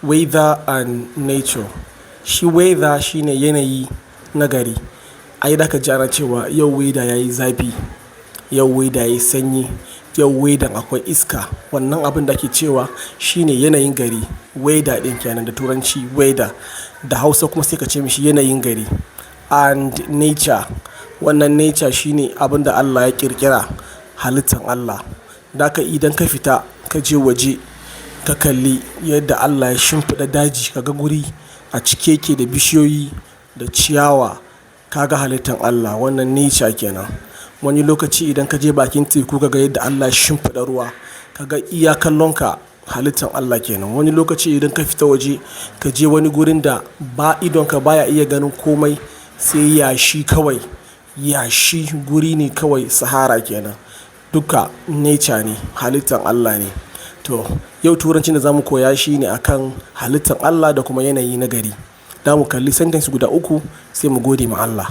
Weather and nature. Shi weather shine yanayi na gari. Ai da ka ji ana cewa yau weather yayi zafi, yau weather yayi sanyi, yau weather akwai iska. Wannan abin da ake cewa shine yanayin gari. Weather ɗin kenan da Turanci weather. Da Hausa kuma sai ka ce mashi yanayin gari. And nature. Wannan nature shine abin da Allah ya ƙirƙira, halittan Allah. Daka idan ka fita ka je waje ka kalli yadda Allah ya shimfiɗa daji, ka ga guri a cike yake da bishiyoyi da ciyawa, ka ga halittan Allah. Wannan nature kenan. Wani lokaci idan ka je bakin teku ka ga yadda Allah ya shimfiɗa ruwa, ka ga iya kallonka, halittan Allah kenan. Wani lokaci idan ka fita waje ka je wani gurin da ba idonka baya iya ganin komai sai yashi kawai. Yashi guri ne kawai, sahara kenan. Duka nature ne, halittan Allah ne. To, yau Turancin da zamu koya shine akan halittan Allah da kuma yanayi na gari. Za mu kalli sentence guda uku, sai mu gode ma Allah.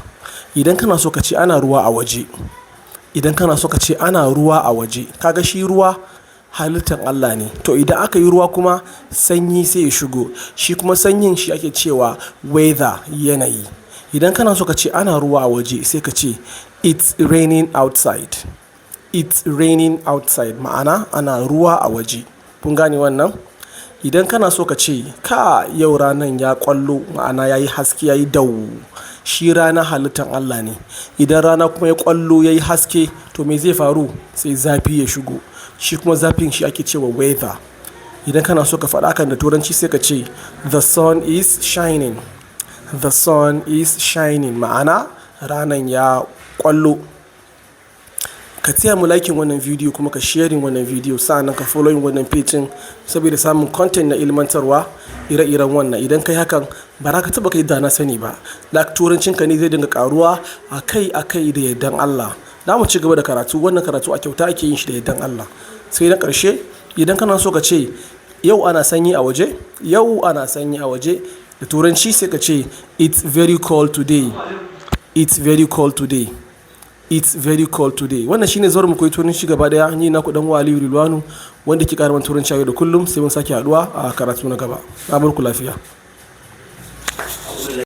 Idan kana so ka ce ana ruwa a waje, idan kana so ka ce ana ruwa a waje, ka ga shi ruwa halittan Allah ne. To, idan aka yi ruwa kuma sanyi sai ya shigo. Shi kuma sanyin shi ake cewa weather, yanayi. Idan kana so ka ce ana ruwa a waje, sai ka ce "It's raining outside." "It's raining outside" ma'ana ana ruwa a waje. Kun gane wannan? Idan kana so ka ce ka yau ranan ya ƙwallo, ma'ana yayi haske, yayi dau. Shi rana halittan Allah ne. Idan rana kuma ya ƙwallo, yayi haske, to me zai faru? Sai zafi ya shigo. Shi kuma zafin shi ake cewa weather. Idan kana so ka faɗa hakan da Turanci, sai ka ce "The sun is shining." "The sun is shining" ma'ana ranan ya ƙwallo. Ka taya mu liking wannan video kuma ka sharing wannan video, sa'annan ka following wannan page ɗin saboda samun content na ilmantarwa ire-iren wannan. Idan ka yi hakan, ba za ka taɓa kai da na sani ba. Like Turancinka ne zai dinga ƙaruwa a kai a kai da yardan Allah. Za mu ci gaba da karatu. Wannan karatu a kyauta ake yin shi da yardan Allah. Sai na ƙarshe, idan kana so ka ce yau ana sanyi a waje, yau ana sanyi a waje, da Turanci sai ka ce "It's very cold today." "It's very cold today." "It's very cold today." Wannan shine zuwar mu koyi Turanci gaba daya. Ni naku dan uwa Aliyu Rilwanu, wanda ke ƙara Turanci a yau da kullum. Sai mun sake haɗuwa a karatu na gaba. Na bar ku lafiya.